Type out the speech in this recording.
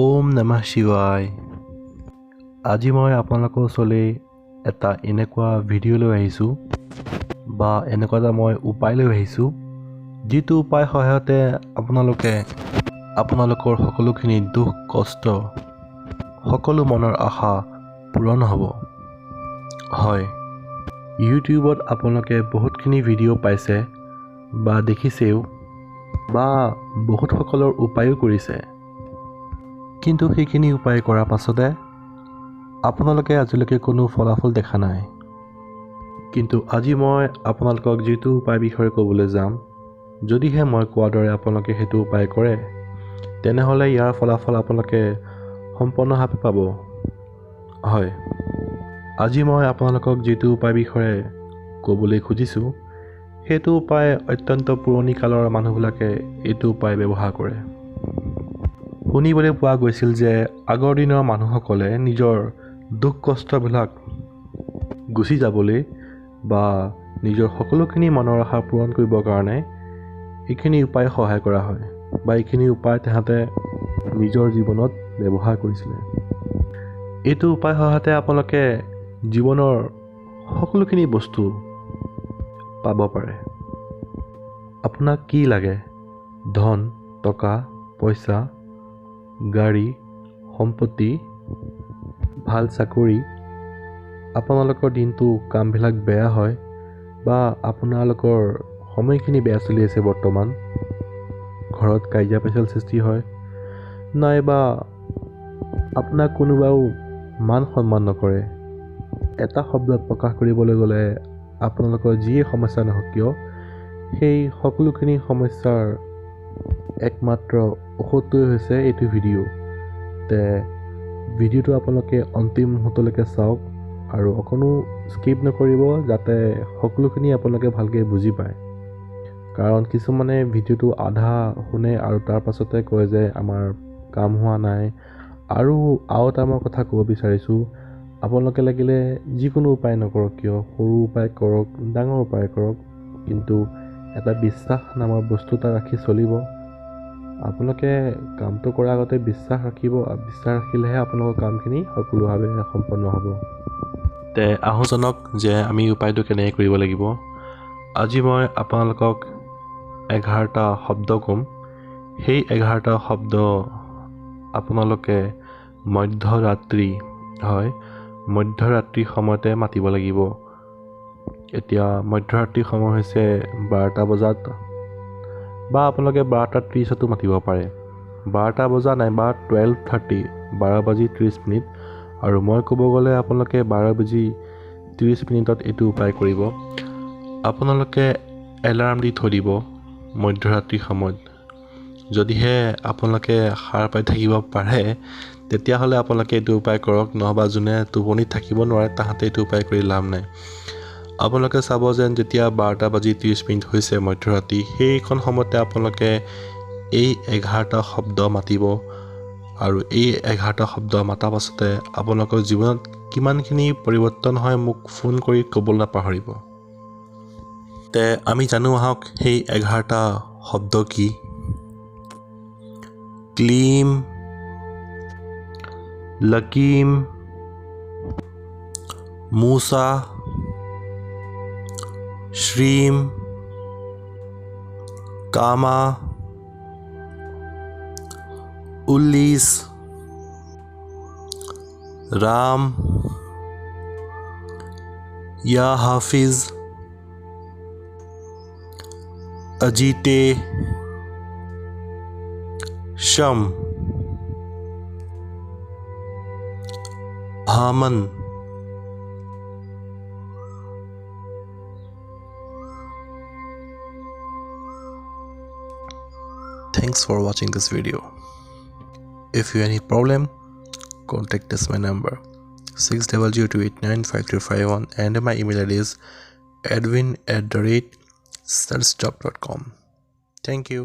ওম নমঃ শিৱায়। আজি মই আপোনালোকৰ ওচৰলৈ এটা এনেকুৱা ভিডিঅ' লৈ আহিছোঁ বা এনেকুৱা এটা মই উপায় লৈ আহিছোঁ, যিটো উপায় সহায়তে আপোনালোকে আপোনালোকৰ সকলোখিনি দুখ কষ্ট, সকলো মনৰ আশা পূৰণ হ'ব। হয়, ইউটিউবত আপোনালোকে বহুতখিনি ভিডিঅ' পাইছে বা দেখিছেও বা বহুতসকলৰ উপায়ো কৰিছে, কিন্তু সেইখিনি উপায় কৰাৰ পাছতে আপোনালোকে আজিলৈকে কোনো ফলাফল দেখা নাই। কিন্তু আজি মই আপোনালোকক যিটো উপায় বিষয়ে ক'বলৈ যাম, যদিহে মই কোৱাৰ দৰে আপোনালোকে সেইটো উপায় কৰে, তেনেহ'লে ইয়াৰ ফলাফল আপোনালোকে সম্পূৰ্ণভাৱে পাব। হয়, আজি মই আপোনালোকক যিটো উপায় বিষয়ে ক'বলৈ খুজিছোঁ, সেইটো উপায় অত্যন্ত পুৰণি কালৰ মানুহবিলাকে এইটো উপায় ব্যৱহাৰ কৰে। শুনিবলৈ পোৱা গৈছিল যে আগৰ দিনৰ মানুহসকলে নিজৰ দুখ কষ্টবিলাক গুচি যাবলৈ বা নিজৰ সকলোখিনি মনৰ আশা পূৰণ কৰিবৰ কাৰণে এইখিনি উপায় সহায় কৰা হয় বা এইখিনি উপায় তাহাঁতে নিজৰ জীৱনত ব্যৱহাৰ কৰিছিলে। এইটো উপায় সহায়তে আপোনালোকে জীৱনৰ সকলোখিনি বস্তু পাব পাৰে। আপোনাক কি লাগে? ধন, টকা পইচা, গাড়ী, সম্পত্তি, ভাল চাকৰি, আপোনালোকৰ দিনটো কামবিলাক বেয়া হয় বা আপোনালোকৰ সময়খিনি বেয়া চলি আছে বৰ্তমান, ঘৰত কাজিয়া পেচাল সৃষ্টি হয়, নাইবা আপোনাক কোনোবাও মান সন্মান নকৰে। এটা শব্দত প্ৰকাশ কৰিবলৈ গ'লে আপোনালোকৰ যিয়ে সমস্যা নহওক কিয়, সেই সকলোখিনি সমস্যাৰ একমাত্ৰ ঔষধটোৱে হৈছে এইটো ভিডিঅ'। তে ভিডিঅ'টো আপোনালোকে অন্তিম মুহূৰ্তলৈকে চাওক আৰু অকণো স্কিপ নকৰিব, যাতে সকলোখিনি আপোনালোকে ভালকৈ বুজি পায়। কাৰণ কিছুমানে ভিডিঅ'টো আধা শুনে আৰু তাৰ পাছতে কয় যে আমাৰ কাম হোৱা নাই। আৰু এটা মই কথা ক'ব বিচাৰিছোঁ, আপোনালোকে লাগিলে যিকোনো উপায় নকৰক কিয়, সৰু উপায় কৰক, ডাঙৰ উপায় কৰক, কিন্তু এটা বিশ্বাস নামৰ বস্তু এটা ৰাখি চলিব। আপোনালোকে কামটো কৰাৰ আগতে বিশ্বাস ৰাখিব, বিশ্বাস ৰাখিলেহে আপোনালোকৰ কামখিনি সকলোভাৱে সম্পন্ন হ'ব। তে আহোঁ জনাওক যে আমি উপায়টো কেনেকৈ কৰিব লাগিব। আজি মই আপোনালোকক 11টা শব্দ ক'ম। সেই 11টা শব্দ আপোনালোকে মধ্যৰাত্ৰি, হয়, মধ্যৰাত্ৰি সময়তে মাতিব লাগিব। এতিয়া মধ্যৰাত্ৰি সময় হৈছে 12টা বজাত, বা আপোনালোকে 12:30তো মাতিব পাৰে। 12টা বজা নাইবা 12:30, 12:30। আৰু মই ক'ব গ'লে আপোনালোকে 12:30 এইটো উপায় কৰিব। আপোনালোকে এলাৰ্ম দি থৈ দিব মধ্যৰাত্ৰি সময়ত। যদিহে আপোনালোকে সাৰ পাই থাকিব পাৰে, তেতিয়াহ'লে আপোনালোকে এইটো উপায় কৰক, নহ'বা যোনে টোপনিত থাকিব নোৱাৰে তাহাঁতে এইটো উপায় কৰি লাভ নাই। আপোনালোকে চাব যেন যেতিয়া 12:30 হৈছে মধ্যৰাত্ৰি, সেইখন সময়তে আপোনালোকে এই 11টা শব্দ মাতিব। আৰু এই 11টা শব্দ মাতাৰ পাছতে আপোনালোকৰ জীৱনত কিমানখিনি পৰিৱৰ্তন হয় মোক ফোন কৰি ক'বলৈ নাপাহৰিব। তে আমি জানো আহক সেই 11টা শব্দ কি। ক্লীম, লকিম, মূষা, শ্ৰীম, কামা, উল্লিছ, ৰাম, ইয়া Hafiz, অজিতে, শম, হামন। Thanks for watching this video. If you have any problem, contact us my number 6002895351 and my email ID is edwin@searchjob.com. Thank you.